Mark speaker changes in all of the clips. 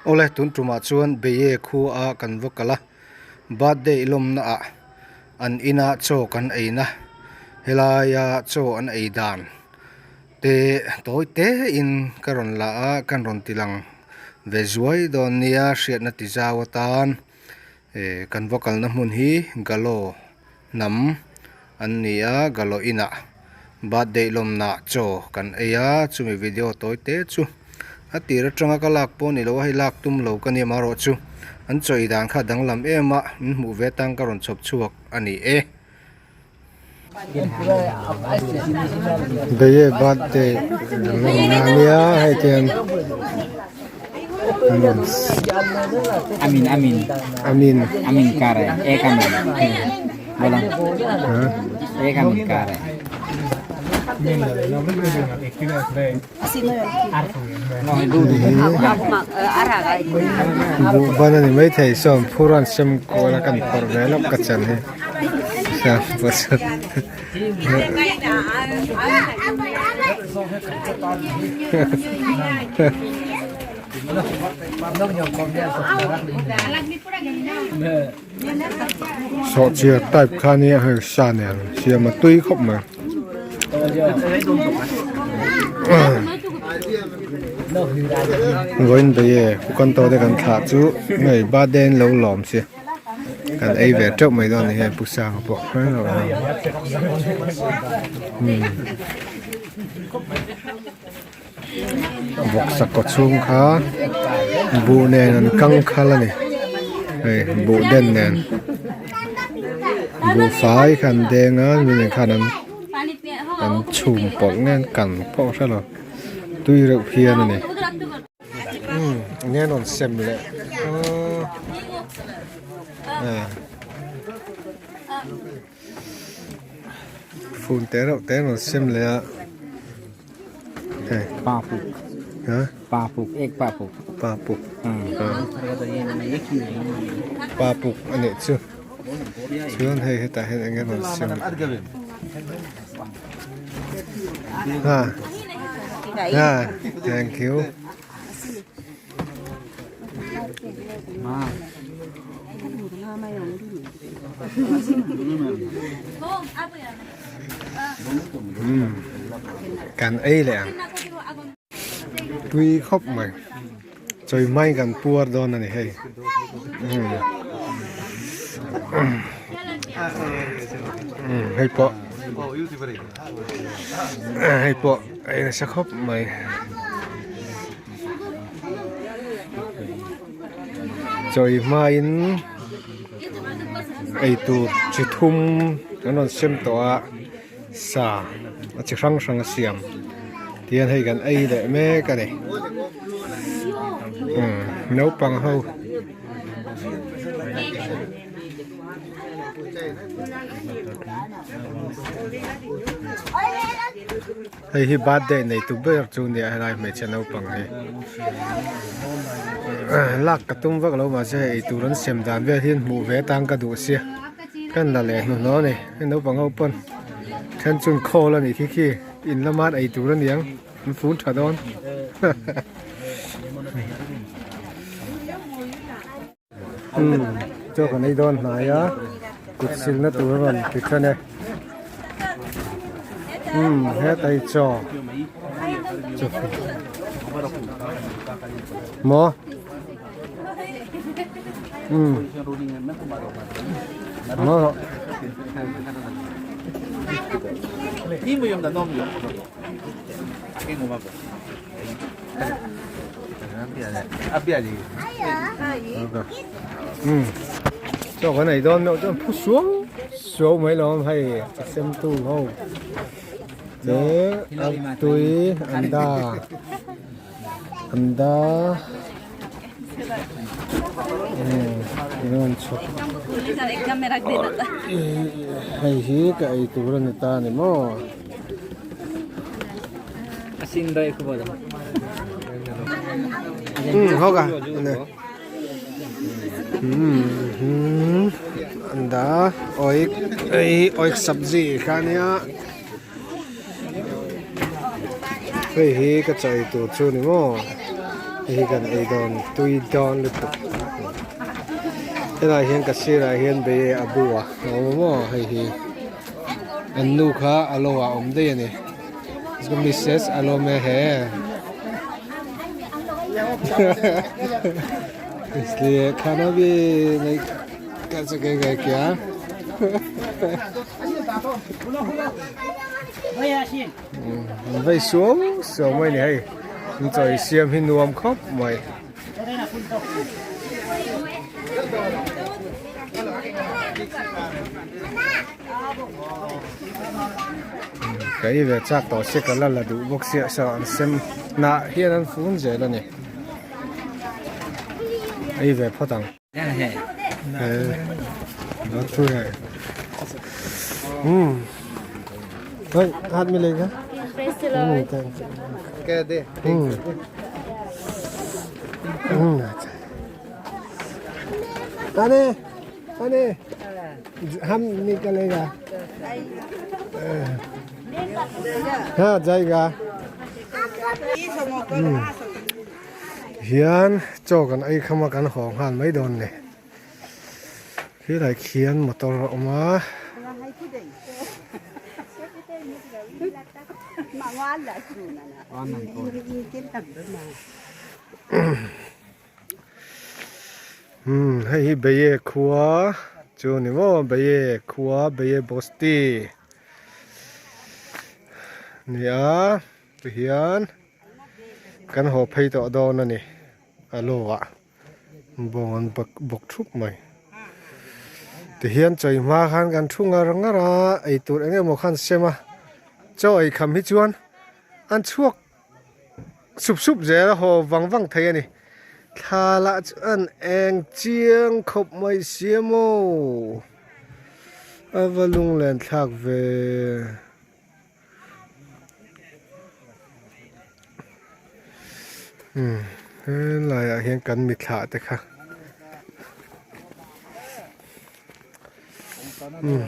Speaker 1: Awle tun tumah chuan Beye khua a kan va kal a, birthday lawmna ah an ina chaw kan eina helaia chaw an ei dan te tawi te in ka rawn la a kan rawn ti lang ve zuai dawn nia hriatna ti zau atan eh kan va kalna hmun hi Galo hnam an ni a Galo inah birthday lawmna chaw kan ei a chumi video tawi te chu a tir atanga ka lak pawh a ni lo a hei lak tum lo ka nia amaherawh chu an chaw ei dan kha a danglam em a min hmuh ve tang ka rawn chhawp chhuak a ni e. Beye birthday lawmna ania hei tiang
Speaker 2: Amin amin
Speaker 1: amin
Speaker 2: amin kare ek amin bola ek amin kare
Speaker 1: Buh ban a ni maithei sawn phur an sem kual a kan phawrh ve lawk ka chan hi Sawhchiar type kha nia hei sa nen siam a tui khawp mai. Vawiin bei e kukan to te kan thlah chu hei birthday an lo lawm si kan ei ve teuh mai dawn a ni hei pu sanga pawh Vawksa kaw chhung kha buh nen an kang khal a ni hei buh den nen buhfai kha an deng a mi nen khan an an chhum pawlh nge an kan pawh ka hrelo tui reuh phian a ni umm enge an rawn sem leh aw ah. Phun te reuh te an rawn sem leh a hei
Speaker 2: Pa puk
Speaker 1: ha
Speaker 2: pa puk ek pa puk
Speaker 1: pa puk pa puk a nih chu chuan hei hetah hian eng nge an rawn sem ha ha thank you. Kan ei leh ang tui khawp mai chawi mai kan puar dawn a ni hei hei pawh hei pawh ei nasa khawp mai. Chawi hmain eitur chi thum an rawn sem tawh a sa a chi hrang hrang a siam tihian hei kan ei leh mek a ni umm naupang ho. Hei hi birthday nei tu ber chu nia helai hmeichhe naupang hi lak ka tum vak lo mahse hei eitur an sem dan vel hi hmuh ve atan ka duh sia ka la leh hnuhnawh a ni hei naupang ho pawn then chu an khawl a nih khi khi in lama an eitur a niang an fun tha dawn. Umm chaw kan ei dawn hnai a kut silna tur a rawn ti than e umm heta hi chaw maw umm maw Chaw kan ei dawn meuh chuan phu suau suau mai lo hei a sem tu ho te a tui an da an da umm chhuk hei hi ka ei tur a ni ta a ni maw. Ho ka anda oik ei oik sabzi kha nia hei hi ka chai tur chu ni maw. Hei hi kan ei dawn tui dawn lutuk. Helaiah hian ka sirah hian beiye a bu a a awm a maw hei hi an nu kha a lo ah a awm daih a ni. Mrs Alome he isliye khana bhi nahi kar sakega kya Vei suau suau mai ni hei an chawi siam hi nuam khawp mai. Ka ei ve chak tawh sia ka la la duh bawk sia saw an sem hnah hian an fun zel a ni ei ve phawt ang. Hum nikalega ha jaiga hian chaw kan ei kham a kan haw nghal mai dawn ni khilai khian motor a awm a. Umm hei hi Beye khua chu ni maw Beye khua Beye Bosti nia tihian kan haw phei tawh dawn a ni a lawah bawng an bawk thup mai tihian chawi hma khan kan thu ngar ngar a eitur eng emaw khan sem a chaw ei kham hi chuan an chhuak. Sup sup zel a haw vang vang thei a ni. Thla lah chu an eng chiang khawp mai sia maw. A va lunglen thlak ve. Umm helaiah hian kan mithla te kha. Umm.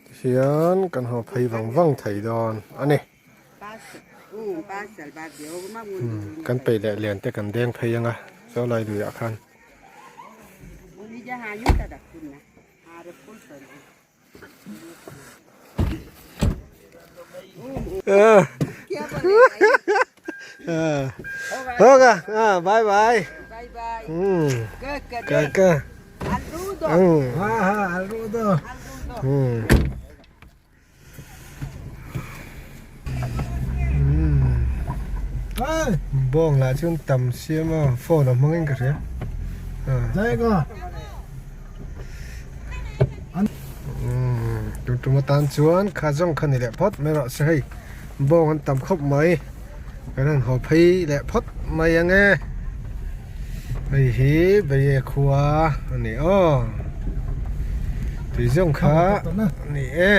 Speaker 1: Tihian kan haw phei vang vang thei dawn a ni. Kan peih leh lian te kan deng phei ang a saw lai luiah khan. होगा हाँ bye bye हम्म काका हम्म हाँ हाँ हम्म bawng lah chuan tam siam a phone a hmang in ka hria Tun tum atan chuan kha zawng kha ni leh phawt mai rawh se hei bawng an tam khawp mai kan han haw phei leh phawt mai ang e hei hi Beye khua a ni aw tui zawng kha a ni e.